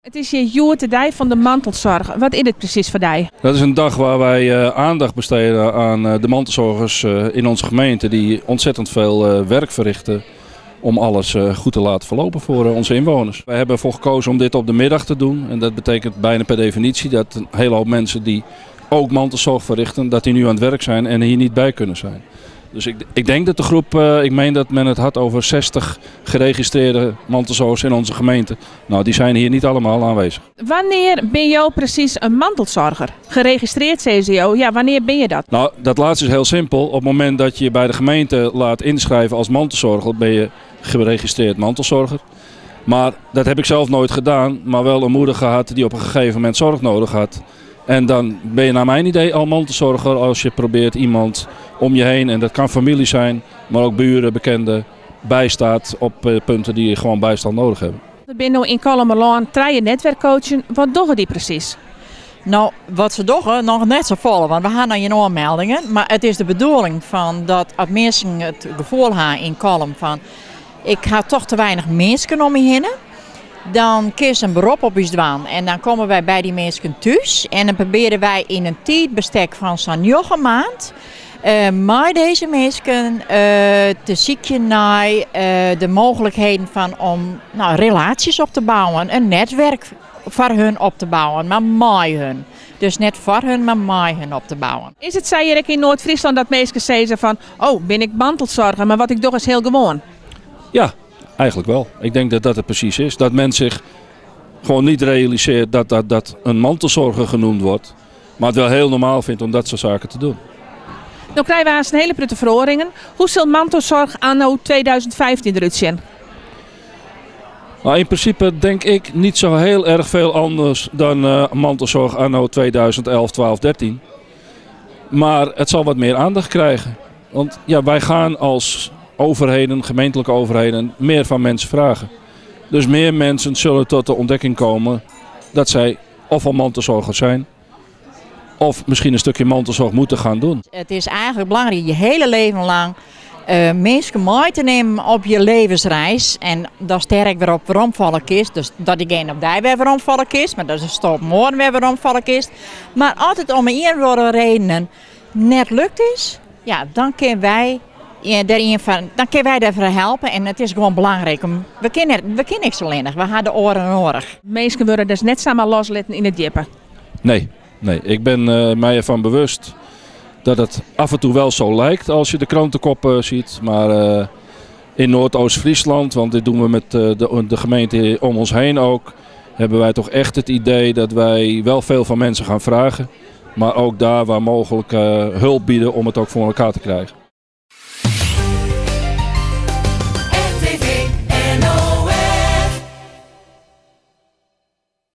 It is hjir hjoed de dei fan de mantelzorg. Wat is dit presys foar dei? Dat is een dag waar wij aandacht besteden aan de mantelzorgers in onze gemeente die ontzettend veel werk verrichten om alles goed te laten verlopen voor onze inwoners. Wij hebben ervoor gekozen om dit op de middag te doen en dat betekent bijna per definitie dat een hele hoop mensen die ook mantelzorg verrichten, dat die nu aan het werk zijn en hier niet bij kunnen zijn. Dus ik denk dat de groep, ik meen dat men het had over 60 geregistreerde mantelzorgers in onze gemeente. Nou, die zijn hier niet allemaal aanwezig. Wannear binne jo presys in mantelzorger? Geregistreerd CCO, ja, wannear binne je dat? Nou, dat laatste is heel simpel. Op het moment dat je je bij de gemeente laat inschrijven als mantelzorger, ben je geregistreerd mantelzorger. Maar dat heb ik zelf nooit gedaan, maar wel een moeder gehad die op een gegeven moment zorg nodig had. En dan ben je naar mijn idee al mantelzorger als je probeert iemand om je heen, en dat kan familie zijn, maar ook buren, bekenden, bijstaat op punten die gewoon bijstand nodig hebben. Der binne no yn Kollumerlân trije netwerkcoachen. Wat dogge dy presys? Nou, wat se dogge, noch net safolle, want we ha noch gjin oanmeldingen. Mar it is de bedoeling fan dat as minsken it gefoel ha yn Kollum fan ik ha toch te weinich minsken om my hinne, dan kinst in berop op ús dwaan. En dan komme wy by dy minsken thús en dan probearje wy yn in tiidbestek fan sa'n njoggen maand mei dizze minsken te sykjen nei de mooglikheden fan om nou, relaasjes op te bouwen, in netwerk foar hun op te bouwen, mar mei hun. Dus net foar hun, mar mei hun op te bouwen. Is it sa hjir ek yn Noard-Fryslân dat minsken sizze fan, oh, bin ik mantelzorger, mar wat ik doch is hiel gewoan? Ja, eigenlijk wel. Ik denk dat dat het precies is. Dat men zich gewoon niet realiseert dat dat een mantelzorger genoemd wordt. Maar het wel heel normaal vindt om dat soort zaken te doen. No krije we aanst in hiele protte feroaringen. Hoe sil mantelzorg anno 2015 derút sjen? Nou, in principe denk ik niet zo heel erg veel anders dan mantelzorg anno 2011, 12, 13. Maar het zal wat meer aandacht krijgen. Want ja, wij gaan als overheden, gemeentelijke overheden, meer van mensen vragen. Dus meer mensen zullen tot de ontdekking komen dat zij of al mantelzorger zijn, of misschien een stukje mantelzorg moeten gaan doen. It is eigentlik belangryk je hiele leven lang minsken mei te nimmen op je levensreis. En datst dêr ek wer op weromfalle kinst. Dus dat dygene op dy wer weromfalle kinst, mar datst op in oar wer weromfalle kinst. Mar as it om ien of oare redenen net lukt is, ja, dan kinne wy dêr ien fan, dan kinne wy dêrfoar helpe. En it is gewoan belangryk om, we kinne, we kinne niks allinnich, we ha de oaren nedich. Minsken wurde dus net samar loslitten yn it djippe. Nee, ik ben mij ervan bewust dat het af en toe wel zo lijkt als je de krantenkoppen ziet. Maar in Noordoost-Friesland, want dit doen we met de gemeente om ons heen ook, hebben wij toch echt het idee dat wij wel veel van mensen gaan vragen. Maar ook daar waar mogelijk hulp bieden om het ook voor elkaar te krijgen.